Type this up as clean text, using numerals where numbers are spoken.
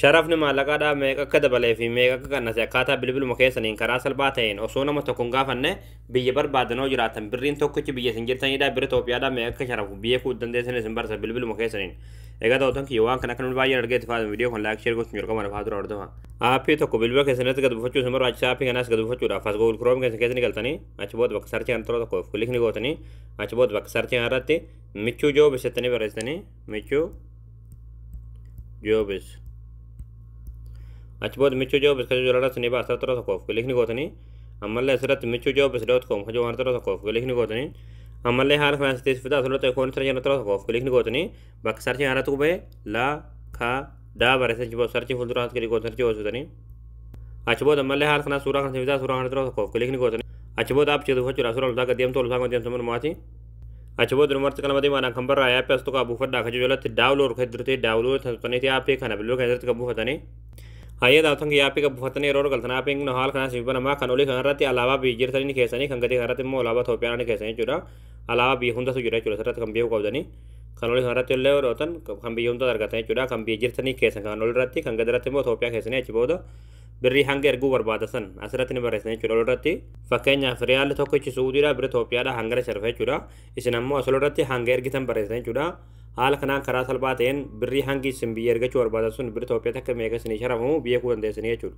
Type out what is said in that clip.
Sharafni maallaqaadhaa meeqa akka dabalee fi meeqa akka qannase akkaataa bilbiluma keessaniin karaa salphaa ta'een osoo nama tokko hin gaafanne biyya barbaadanoo jiraatan birriin tokkichi biyya isin jirtanidha bira Itoophiyaadhaa meeqa akka sharafu biyya kuu dandeessan isin barsa bilbiluma keessaniin. Egaa ta'utan kiyya waan kana akka namni baay'een argee itti fayyadamu viidiyoo kun like, share gochuun jalqaba lafaa dura hordofa. Aappii tokko bilbila keessanitti gad buufachuu isin barbaachisa. Aappii kanaas gad buufachuudhaaf as Google Chrome keessan keessa ni galtanii, achi booda bakka search kana tola tokkoof click ni gootanii, achi booda bakka search kana irratti Michuu Jobs jettanii barreessitanii, Michuu Jobs. Achi booda Michuu Jobs kan jiru irratti ni baasa, tola tokkoof click ni gootanii, ammallee asirratti michuujobs.com kan jiru tola tokkoof click ni gootanii, ammallee haala kanaan sitti fidaa asirratti ikoonii tira tola tokkoof click ni gootanii, bakka search kana irratti qubee la ka daa barreessan achi booda search fuulduraatti gadi gootan search goositanii, achi booda ammallee haala kanaan suuraa kana fidaa suuraa kana tola tokkoof click ni gootanii, achi booda aappii buufachuudhaaf suuraa oltaa gad deemtu, oltaa gad deemtu manumaati. Achi booda numarti qalama diimaadhaan kan barraa'e aappii as tuqaa buufadhaa kan jiru jalatti download kan jirti, download tuqaniiti aappii kana bilbila kan irratti kan buufatanii. Hayyee daawwatan kiyya, aappii kan buufatanii yeroo galtan aappiin kun haala kanaan siif banamaa. Kan olii kanarratti alaabaa biyya jirtanii ni keessanii, kan gadii kanarratti immoo alaabaa Itoophiyaa ni keessanii jechuudha. Alaabaa biyya hundatu jira jechuudha asirratti kan beekuu qabdanii. Kan olii kanarratti illee yoo dhootan kan biyya hundatu argatan jechuudha. Kan biyya jirtanii keessan kan olii irratti, kan gadi irratti immoo Itoophiyaa keessanii. Achi booda birrii hanga erguu barbaada san asirratti ni barreessan jechuudha olirratti. Fakkeenyaaf, riyaalli tokkichi Suudiidha bira Itoophiyaadha hangana sharfa jechuudha. Isin ammoo as olirratti hanga ergitan barreessan jechuudha. Haala kanaan karaa salphaa ta'een birrii hangi isin biyya ergachuu barbaadan sun bira Itoophiyaatti akka meeqa isinii sharafamu beekuu dandeessanii jechuudha.